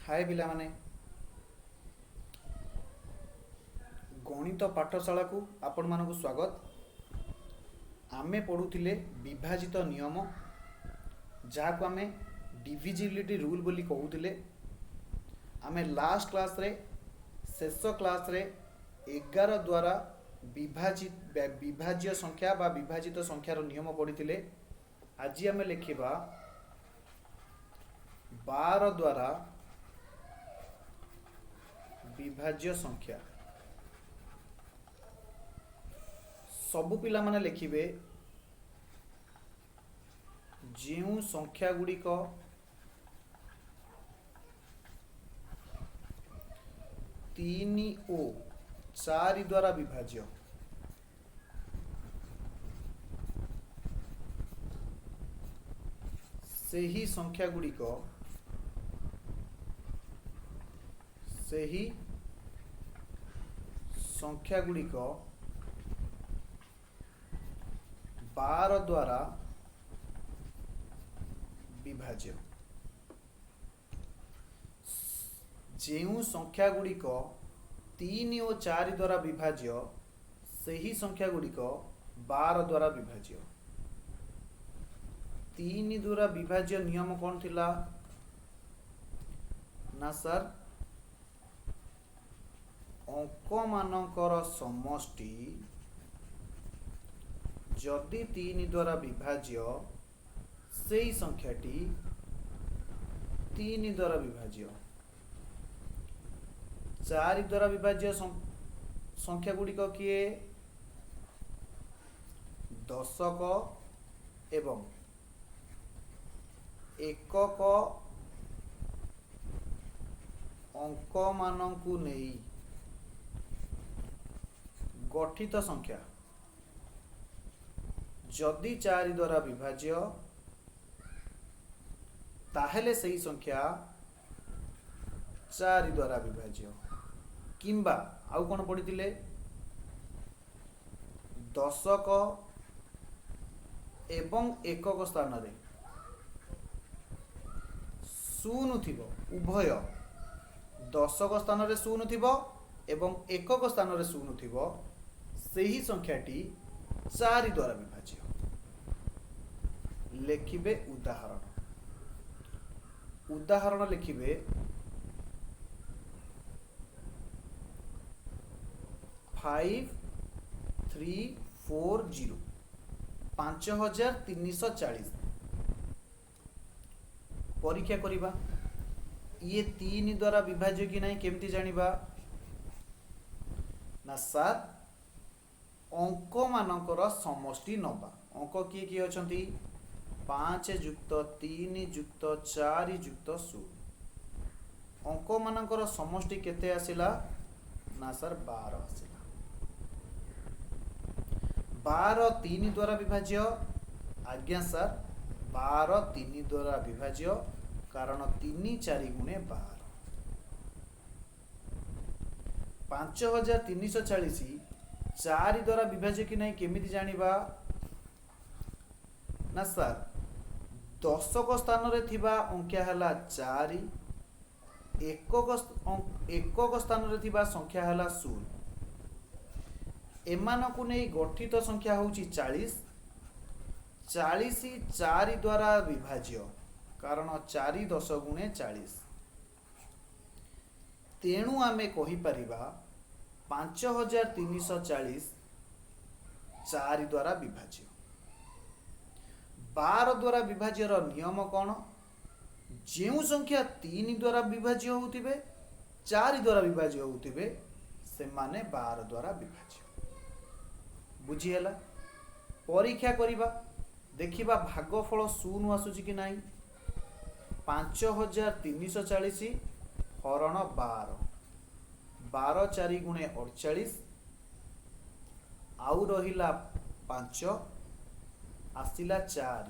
ହାଏ ପିଲାମାନେ, ଗଣିତ ପାଠଶାଳାକୁ ଆପଣମାନଙ୍କୁ ସ୍ୱାଗତ। ଆମେ ପଢ଼ୁଥିଲେ ବିଭାଜିତ ନିୟମ, ଯାହାକୁ ଆମେ ଡିଭିଜିବିଲିଟି ରୁଲ୍ ବୋଲି କହୁଥିଲେ। ଆମେ ଲାଷ୍ଟ କ୍ଲାସ୍ରେ, ଶେଷ କ୍ଲାସ୍ରେ 11 ଦ୍ୱାରା ବିଭାଜ୍ୟ ସଂଖ୍ୟା ବା ବିଭାଜିତ ସଂଖ୍ୟାର ନିୟମ ପଢ଼ିଥିଲେ। ଆଜି ଆମେ ଲେଖିବା 12 ଦ୍ୱାରା ବିଭାଜ୍ୟ ସଂଖ୍ୟା। ସବୁ ପିଲାମାନେ ଲେଖିବେ, ଯେଉଁ ସଂଖ୍ୟା ଗୁଡ଼ିକ 3 ଓ 4 ଦ୍ୱାରା ବିଭାଜ୍ୟ, ସେହି ସଂଖ୍ୟା ଗୁଡ଼ିକ ସେହି ସଂଖ୍ୟା ଗୁଡ଼ିକ 12 ଦ୍ୱାରା ବିଭାଜ୍ୟ। ଯେଉଁ ସଂଖ୍ୟା ଗୁଡ଼ିକ 3 ଓ 4 ଦ୍ୱାରା ବିଭାଜ୍ୟ, ସେହି ସଂଖ୍ୟା ଗୁଡ଼ିକ 12 ଦ୍ୱାରା ବିଭାଜ୍ୟ। 3 ଦ୍ୱାରା ବିଭାଜ୍ୟ ନିୟମ କ'ଣ ଥିଲା ନା ସାର୍, ଅଙ୍କମାନଙ୍କର ସମଷ୍ଟି ଯଦି 3 ଦ୍ୱାରା ବିଭାଜ୍ୟ, ସେଇ ସଂଖ୍ୟାଟି 3 ଦ୍ୱାରା ବିଭାଜ୍ୟ। 4 ଦ୍ୱାରା ବିଭାଜ୍ୟ ସଂଖ୍ୟା ଗୁଡ଼ିକ କିଏ? ଦଶକ ଏବଂ ଏକକ ଅଙ୍କମାନଙ୍କୁ ନେଇ ଗଠିତ ସଂଖ୍ୟା ଯଦି 4 ଦ୍ୱାରା ବିଭାଜ୍ୟ, ତାହେଲେ ସେଇ ସଂଖ୍ୟା 4 ଦ୍ୱାରା ବିଭାଜ୍ୟ। କିମ୍ବା ଆଉ କ'ଣ ପଢ଼ିଥିଲେ? ଦଶକ ଏବଂ ଏକକ ସ୍ଥାନରେ ଶୂନ ଥିବ, ଉଭୟ ଦଶକ ସ୍ଥାନରେ ଶୂନ ଥିବ ଏବଂ ଏକକ ସ୍ଥାନରେ ଶୂନ ଥିବ, ସେହି ସଂଖ୍ୟାଟି 4 ଦ୍ୱାରା ବିଭାଜ୍ୟ। ଲେଖିବେ ଉଦାହରଣ। ଉଦାହରଣ ଲେଖିବେ, 5340, 5340। ପରୀକ୍ଷା କରିବା, ଇଏ 3 ଦ୍ୱାରା ବିଭାଜ୍ୟ କି ନାହିଁ କେମିତି ଜାଣିବା? ନା ସାର୍, ଅଙ୍କମାନଙ୍କର ସମଷ୍ଟି ନେବା। ଅଙ୍କ କିଏ କିଏ ଅଛନ୍ତି? 5 ଯୁକ୍ତ 3 ଯୁକ୍ତ 4 ଯୁକ୍ତ 0। ଅଙ୍କମାନଙ୍କର ସମଷ୍ଟି କେତେ ଆସିଲା? ନା ସାର୍, 12 ଆସିଲା। 12 3 ଦ୍ୱାରା ବିଭାଜ୍ୟ? ଆଜ୍ଞା ସାର୍, 12 3 ଦ୍ୱାରା ବିଭାଜ୍ୟ, କାରଣ 3 4 ଗୁଣେ 12। 5340 4 ଦ୍ୱାରା ବିଭାଜ୍ୟ କି ନାହିଁ କେମିତି ଜାଣିବା? ନା ସାର୍, ଦଶକ ସ୍ଥାନରେ ଥିବା ଅଙ୍କିଆ ହେଲା 4, ଏକକ ସ୍ଥାନରେ ଥିବା ସଂଖ୍ୟା ହେଲା 0। ଏମାନଙ୍କୁ ନେଇ ଗଠିତ ସଂଖ୍ୟା ହେଉଛି 40। 40 4 ଦ୍ୱାରା ବିଭାଜ୍ୟ, କାରଣ 4 10 ଗୁଣେ 40। ତେଣୁ ଆମେ କହିପାରିବା 5340 4 ଦ୍ୱାରା ବିଭାଜ୍ୟ। 12 ଦ୍ୱାରା ବିଭାଜ୍ୟର ନିୟମ କ'ଣ? ଯେଉଁ ସଂଖ୍ୟା 3 ଦ୍ୱାରା ବିଭାଜ୍ୟ ହେଉଥିବେ, 4 ଦ୍ୱାରା ବିଭାଜ୍ୟ ହେଉଥିବେ, ସେମାନେ 12 ଦ୍ୱାରା ବିଭାଜ୍ୟ। ବୁଝିହେଲା? ପରୀକ୍ଷା କରିବା, ଦେଖିବା ଭାଗଫଳ 0 ଆସୁଛି କି ନାହିଁ। 5340 ହରଣ 12, 12 4 ଗୁଣେ 48, ଆଉ ରହିଲା 5, ଆସିଲା 4।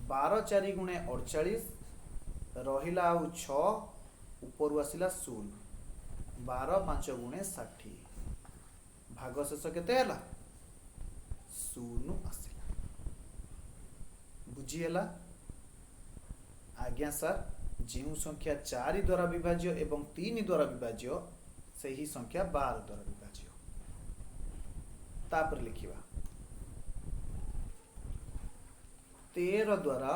12 4 ଗୁଣେ 48, ରହିଲା ଆଉ 6, ଉପରୁ ଆସିଲା 0। 12 5 ଗୁଣେ 60। ଭାଗଶେଷ କେତେ ହେଲା? 0 ଆସିଲା। ବୁଝିହେଲା ଆଜ୍ଞା ସାର୍? ଯେଉଁ ସଂଖ୍ୟା 4 ଦ୍ୱାରା ବିଭାଜ୍ୟ ଏବଂ 3 ଦ୍ୱାରା ବିଭାଜ୍ୟ, ସେହି ସଂଖ୍ୟା 12 ଦ୍ୱାରା ବିଭାଜ୍ୟ। ତାପରେ ଲେଖିବା 13 ଦ୍ୱାରା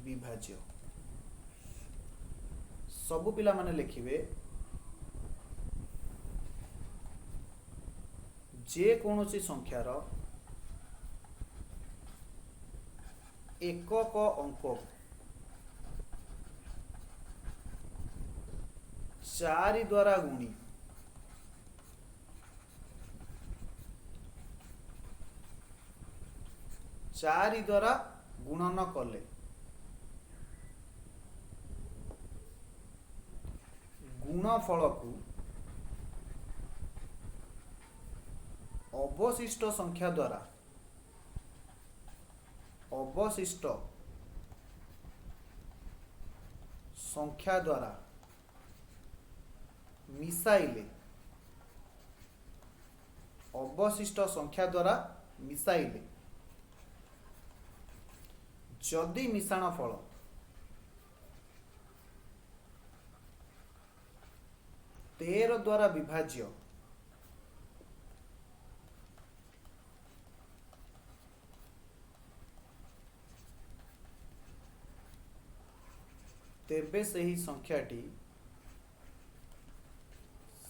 ବିଭାଜ୍ୟ। ସବୁ ପିଲାମାନେ ଲେଖିବେ, ଯେକୌଣସି ସଂଖ୍ୟାର ଏକକ ଅଙ୍କ 4 ଦ୍ୱାରା ଗୁଣି 4 ଦ୍ୱାରା ଗୁଣନ କଲେ ଗୁଣଫଳକୁ ଅବଶିଷ୍ଟ ସଂଖ୍ୟା ଦ୍ୱାରା, ଅବଶିଷ୍ଟ ସଂଖ୍ୟା ଦ୍ୱାରା ମିଶାଇଲେ, ଅବଶିଷ୍ଟ ସଂଖ୍ୟା ଦ୍ୱାରା ମିଶାଇଲେ ଯଦି ମିଶାଣ ଫଳ 13 ଦ୍ୱାରା ବିଭାଜ୍ୟ, ତେବେ ସେହି ସଂଖ୍ୟାଟି,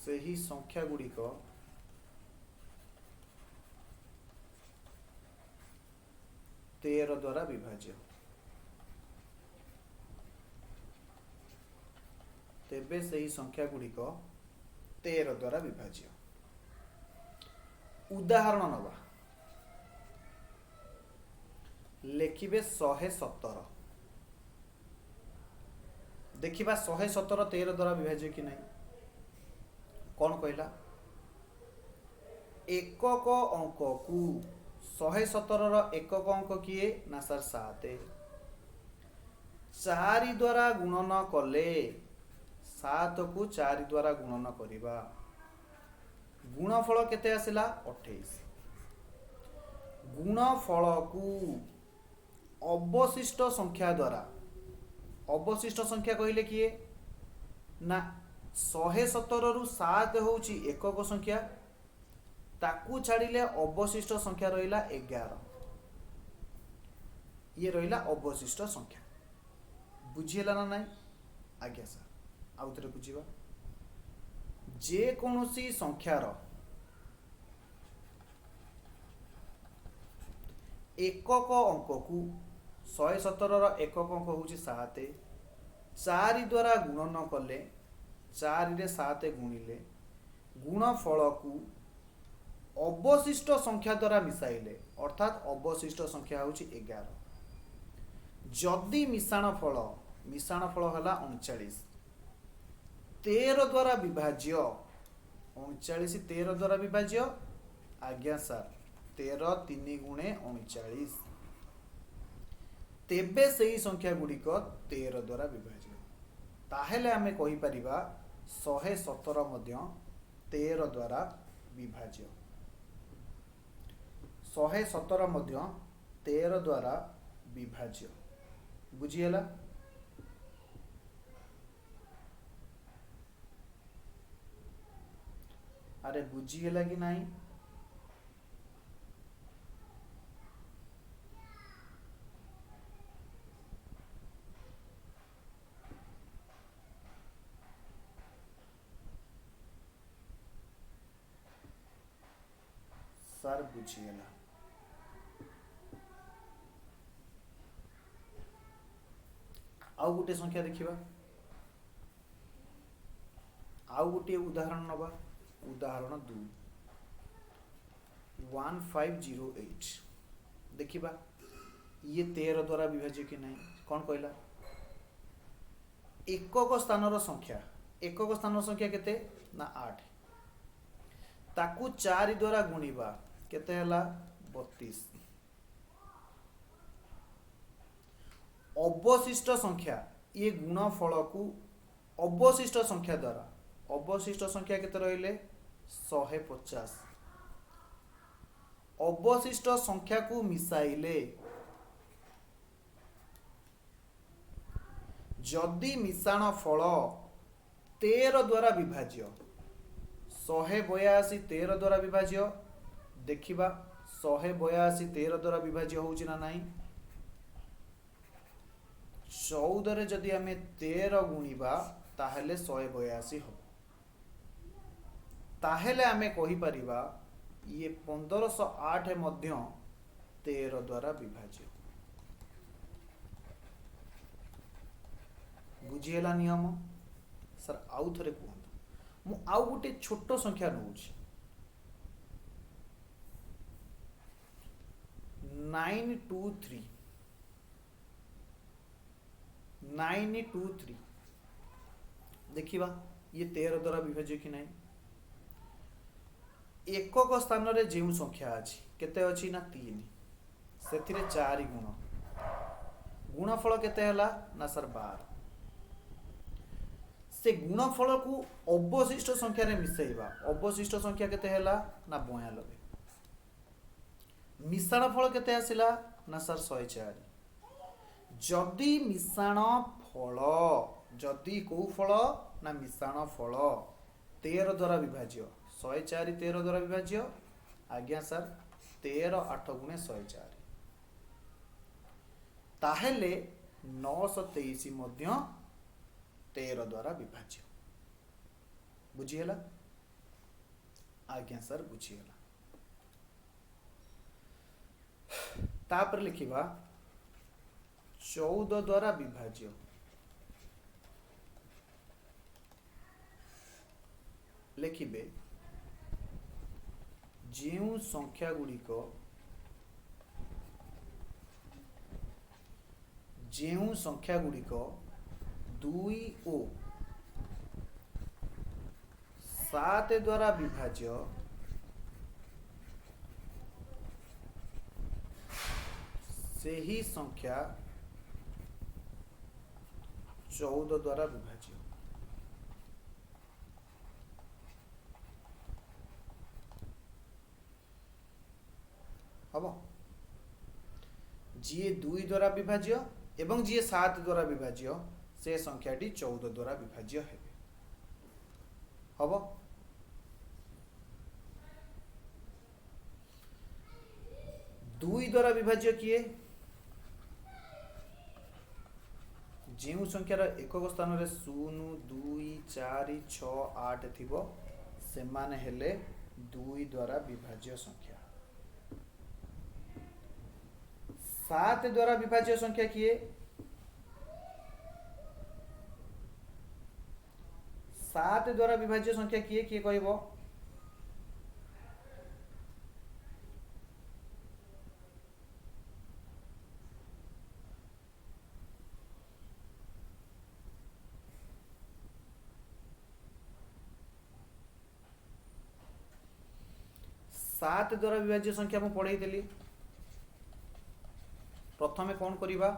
ସେହି ସଂଖ୍ୟା ଗୁଡ଼ିକ 13 ଦ୍ୱାରା ବିଭାଜ୍ୟ। ତେବେ ସେହି ସଂଖ୍ୟା ଗୁଡ଼ିକ 13 ଦ୍ୱାରା ବିଭାଜ୍ୟ। ଉଦାହରଣ ନେବା, ଲେଖିବେ 117। ଦେଖିବା 117 13 ଦ୍ୱାରା ବିଭାଜ୍ୟ କି ନାହିଁ। କ'ଣ କହିଲା? ଏକକ ଅଙ୍କକୁ, 117ର ଏକକ ଅଙ୍କ କିଏ? ନା ସାର୍ 7। 4 ଦ୍ୱାରା ଗୁଣନ କଲେ, 7କୁ 4 ଦ୍ୱାରା ଗୁଣନ କରିବା, ଗୁଣଫଳ କେତେ ଆସିଲା? 28। ଗୁଣଫଳକୁ ଅବଶିଷ୍ଟ ସଂଖ୍ୟା ଦ୍ୱାରା, ଅବଶିଷ୍ଟ ସଂଖ୍ୟା କହିଲେ କିଏ? ନା 117ରୁ 7 ହେଉଛି ଏକକ ସଂଖ୍ୟା, ତାକୁ ଛାଡ଼ିଲେ ଅବଶିଷ୍ଟ ସଂଖ୍ୟା ରହିଲା 11। ଇଏ ରହିଲା ଅବଶିଷ୍ଟ ସଂଖ୍ୟା। ବୁଝିହେଲା ନା ନାହିଁ? ଆଜ୍ଞା ସାର୍, ଆଉ ଥରେ ବୁଝିବା। ଯେକୌଣସି ସଂଖ୍ୟାର ଏକକ ଅଙ୍କକୁ, 117ର ଏକକ ଅଙ୍କ ହେଉଛି 7, 4 ଦ୍ୱାରା ଗୁଣନ କଲେ, 4ରେ 7 ଗୁଣିଲେ ଗୁଣଫଳକୁ ଅବଶିଷ୍ଟ ସଂଖ୍ୟା ଦ୍ୱାରା ମିଶାଇଲେ, ଅର୍ଥାତ୍ ଅବଶିଷ୍ଟ ସଂଖ୍ୟା ହେଉଛି 11, ଯଦି ମିଶାଣ ଫଳ, ମିଶାଣ ଫଳ ହେଲା 39, 13 ଦ୍ୱାରା ବିଭାଜ୍ୟ। 39 13 ଦ୍ୱାରା ବିଭାଜ୍ୟ। ଆଜ୍ଞା ସାର୍, 13 3 ଗୁଣେ 39। ତେବେ ସେହି ସଂଖ୍ୟା ଗୁଡ଼ିକ 13 ଦ୍ୱାରା ବିଭାଜ୍ୟ। ତାହେଲେ ଆମେ କହିପାରିବା 117 ମଧ୍ୟ 13 ଦ୍ୱାରା ବିଭାଜ୍ୟ। 117 ମଧ୍ୟ 13 ଦ୍ୱାରା ବିଭାଜ୍ୟ। ବୁଝିହେଲା? ଆରେ ବୁଝିହେଲା କି ନାହିଁ? ସାର୍ ବୁଝିହେଲା। ଆଉ ଗୋଟିଏ ସଂଖ୍ୟା ଦେଖିବା, ଆଉ ଗୋଟିଏ ଉଦାହରଣ ନେବା। ଉଦାହରଣ 2, 1508। ଦେଖିବା ଇଏ 13 ଦ୍ୱାରା ବିଭାଜ୍ୟ କି ନାହିଁ। କ'ଣ କହିଲା? ଏକକ ସ୍ଥାନର ସଂଖ୍ୟା, ଏକକ ସ୍ଥାନର ସଂଖ୍ୟା କେତେ? ନା 8। ତାକୁ 4 ଦ୍ୱାରା ଗୁଣିବା, କେତେ ହେଲା? 32। ଅବଶିଷ୍ଟ ସଂଖ୍ୟା, ଇଏ ଗୁଣଫଳକୁ ଅବଶିଷ୍ଟ ସଂଖ୍ୟା ଦ୍ୱାରା, ଅବଶିଷ୍ଟ ସଂଖ୍ୟା କେତେ ରହିଲେ? 150। ଅବଶିଷ୍ଟ ସଂଖ୍ୟାକୁ ମିଶାଇଲେ ଯଦି ମିଶାଣ ଫଳ 13 ଦ୍ୱାରା ବିଭାଜ୍ୟ, 182 13 ଦ୍ୱାରା ବିଭାଜ୍ୟ। ଦେଖିବା 182 13 ଦ୍ୱାରା ବିଭାଜ୍ୟ ହେଉଛି ନା ନାହିଁ। 14ରେ ଯଦି ଆମେ 13 ଗୁଣିବା ତାହେଲେ 182 ହେବ। ତାହେଲେ ଆମେ କହିପାରିବା ଇଏ 1508 ମଧ୍ୟ 13 ଦ୍ୱାରା ବିଭାଜ୍ୟ। ବୁଝିହେଲା ନିୟମ? ସାର୍ ଆଉ ଥରେ କୁହନ୍ତୁ। ମୁଁ ଆଉ ଗୋଟେ ଛୋଟ ସଂଖ୍ୟା ନେଉଛି, 923, 923। ଦେଖିବା ଇଏ 13 ଦ୍ୱାରା ବିଭାଜ୍ୟ କି ନାହିଁ। ଏକକ ସ୍ଥାନରେ ଯେଉଁ ସଂଖ୍ୟା ଅଛି, କେତେ ଅଛି ନା 3, ସେଥିରେ 4 ଗୁଣ, ଗୁଣଫଳ କେତେ ହେଲା ନା ସାର୍ 12। ସେ ଗୁଣଫଳକୁ ଅବଶିଷ୍ଟ ସଂଖ୍ୟାରେ ମିଶାଇବା, ଅବଶିଷ୍ଟ ସଂଖ୍ୟା କେତେ ହେଲା ନା 92। ମିଶାଣ ଫଳ କେତେ ଆସିଲା ନା ସାର୍ 104। ଯଦି ମିଶାଣ ଫଳ, ଯଦି କେଉଁ ଫଳ ନା ମିଶାଣ ଫଳ 13 ଦ୍ୱାରା ବିଭାଜ୍ୟ, 104 13 ଦ୍ୱାରା ବିଭାଜ୍ୟ। ଆଜ୍ଞା ସାର୍, 13 8 ଗୁଣେ 104, ତାହେଲେ 923 ମଧ୍ୟ 13 ଦ୍ୱାରା ବିଭାଜ୍ୟ। ବୁଝିହେଲା? ଆଜ୍ଞା ସାର୍ ବୁଝିହେଲା। ତାପରେ ଲେଖିବା 14 ଦ୍ୱାରା ବିଭାଜ୍ୟ। ଲେଖିବେ ଯେଉଁ ସଂଖ୍ୟା ଗୁଡ଼ିକ, ଯେଉଁ ସଂଖ୍ୟା ଗୁଡ଼ିକ 2 ଓ 7 ଦ୍ୱାରା ବିଭାଜ୍ୟ, ସେହି ସଂଖ୍ୟା 14 ଦ୍ୱାରା ବିଭାଜ୍ୟ। ହବ? ଯିଏ 2 ଦ୍ୱାରା ବିଭାଜ୍ୟ ଏବଂ ଯିଏ 7 ଦ୍ୱାରା ବିଭାଜ୍ୟ, ସେ ସଂଖ୍ୟାଟି 14 ଦ୍ୱାରା ବିଭାଜ୍ୟ ହେବେ। ହବ? 2 ଦ୍ୱାରା ବିଭାଜ୍ୟ କିଏ? ଯେଉଁ ସଂଖ୍ୟାର ଏକକ ସ୍ଥାନରେ 0, 2, 4, 6, 8 ଥିବ, ସେମାନେ ହେଲେ 2 ଦ୍ୱାରା ବିଭାଜ୍ୟ ସଂଖ୍ୟା। 7 ଦ୍ୱାରା ବିଭାଜ୍ୟ ସଂଖ୍ୟା କିଏ? 7 ଦ୍ୱାରା ବିଭାଜ୍ୟ ସଂଖ୍ୟା କିଏ? କିଏ କହିବ? 7 ଦ୍ୱାରା ବିଭାଜ୍ୟ ସଂଖ୍ୟା ମୁଁ ପଢ଼େଇଥିଲି। ପ୍ରଥମେ କ'ଣ କରିବା?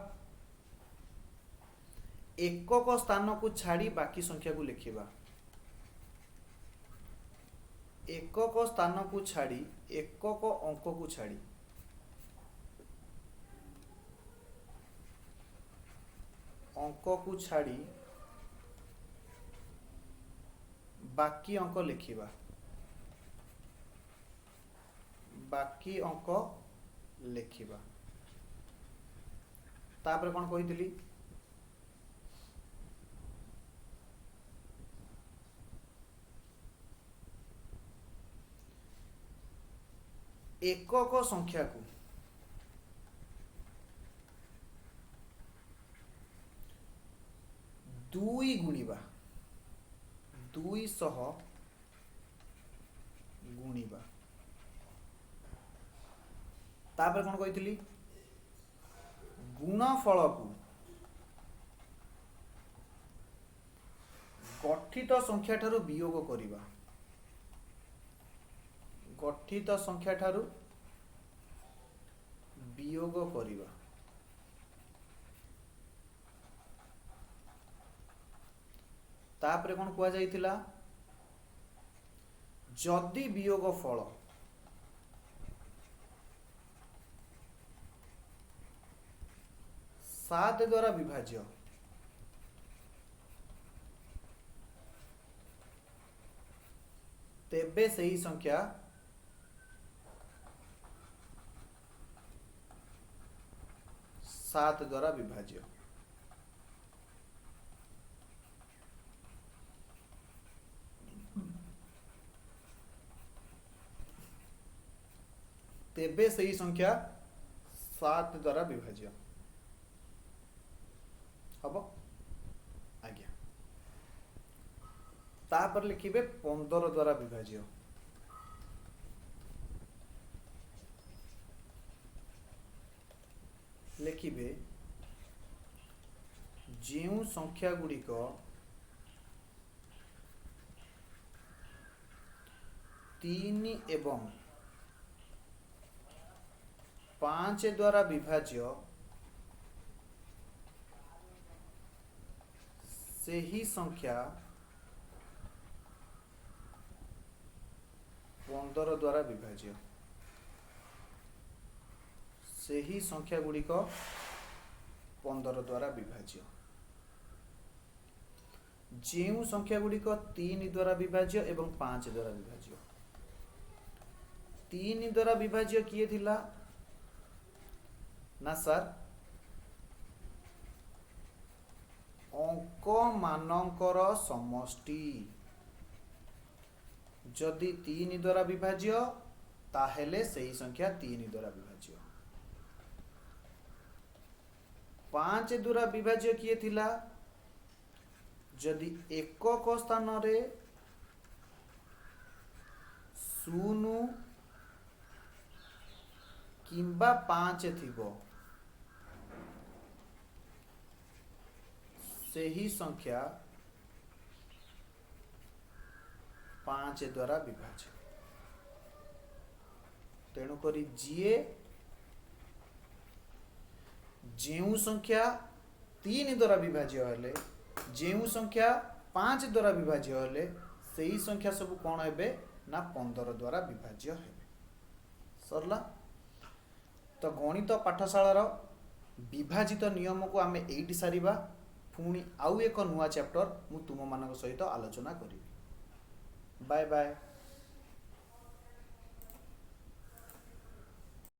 ଏକକ ସ୍ଥାନକୁ ଛାଡ଼ି ବାକି ସଂଖ୍ୟାକୁ ଲେଖିବା। ଏକକ ସ୍ଥାନକୁ ଛାଡ଼ି, ଏକକ ଅଙ୍କକୁ ଛାଡ଼ି, ଅଙ୍କକୁ ଛାଡ଼ି ବାକି ଅଙ୍କ ଲେଖିବା, ବାକି ଅଙ୍କ ଲେଖିବା। ତାପରେ କ'ଣ କହିଥିଲି? ଏକକ ସଂଖ୍ୟାକୁ 2 ଗୁଣିବା, 2 ସହ ଗୁଣିବା। ତାପରେ କ'ଣ କହିଥିଲି? ଗୁଣଫଳକୁ ଗଠିତ ସଂଖ୍ୟା ଠାରୁ ବିୟୋଗ କରିବା, ଗଠିତ ସଂଖ୍ୟା ଠାରୁ ବିୟୋଗ କରିବା। ତାପରେ କ'ଣ କୁହାଯାଇଥିଲା? ଯଦି ବିୟୋଗ ଫଳ 7 ଦ୍ୱାରା ବିଭାଜ୍ୟ, ତେବେ ସେହି ସଂଖ୍ୟା 7 ଦ୍ୱାରା ବିଭାଜ୍ୟ। ତେବେ ସେହି ସଂଖ୍ୟା 7 ଦ୍ୱାରା ବିଭାଜ୍ୟ ହବ ଆଜ୍ଞା। ତାପରେ ଲେଖିବେ 15 ଦ୍ୱାରା ବିଭାଜ୍ୟ। ଲେଖିବେ ଯେଉଁ ସଂଖ୍ୟା ଗୁଡ଼ିକ 3 ଏବଂ 5 ଦ୍ୱାରା ବିଭାଜ୍ୟ ସେହି ସଂଖ୍ୟା 15 ଦ୍ୱାରା ବିଭାଜ୍ୟ। ସେହି ସଂଖ୍ୟା ଗୁଡ଼ିକ 15 ଦ୍ୱାରା ବିଭାଜ୍ୟ। ଯେଉଁ ସଂଖ୍ୟା ଗୁଡ଼ିକ 3 ଦ୍ୱାରା ବିଭାଜ୍ୟ ଏବଂ 5 ଦ୍ୱାରା ବିଭାଜ୍ୟ। 3 ଦ୍ୱାରା ବିଭାଜ୍ୟ କିଏ ଥିଲା ନା ସାର୍ ଅଙ୍କମାନଙ୍କର ସମଷ୍ଟି ଯଦି 3 ଦ୍ୱାରା ବିଭାଜ୍ୟ ତାହେଲେ ସେହି ସଂଖ୍ୟା 3 ଦ୍ୱାରା ବିଭାଜ୍ୟ। 5 ଦ୍ୱାରା ବିଭାଜ୍ୟ କିଏ ଥିଲା? ଯଦି ଏକକ ସ୍ଥାନରେ 0 କିମ୍ବା 5 ଥିବ ସେହି ସଂଖ୍ୟା 5 ଦ୍ୱାରା ବିଭାଜ୍ୟ। ତେଣୁକରି ଯିଏ ଯେଉଁ ସଂଖ୍ୟା 3 ଦ୍ୱାରା ବିଭାଜ୍ୟ ହେଲେ, ଯେଉଁ ସଂଖ୍ୟା 5 ଦ୍ୱାରା ବିଭାଜ୍ୟ ହେଲେ, ସେଇ ସଂଖ୍ୟା ସବୁ କ'ଣ ହେବେ ନା 15 ଦ୍ୱାରା ବିଭାଜ୍ୟ ହେବେ। ସରିଲା। ତ ଗଣିତ ପାଠଶାଳାର ବିଭାଜିତ ନିୟମକୁ ଆମେ ଏଇଠି ସାରିବା। ପୁଣି ଆଉ ଏକ ନୂଆ ଚାପ୍ଟର ମୁଁ ତୁମମାନଙ୍କ ସହିତ ଆଲୋଚନା କରିବି। Bye bye.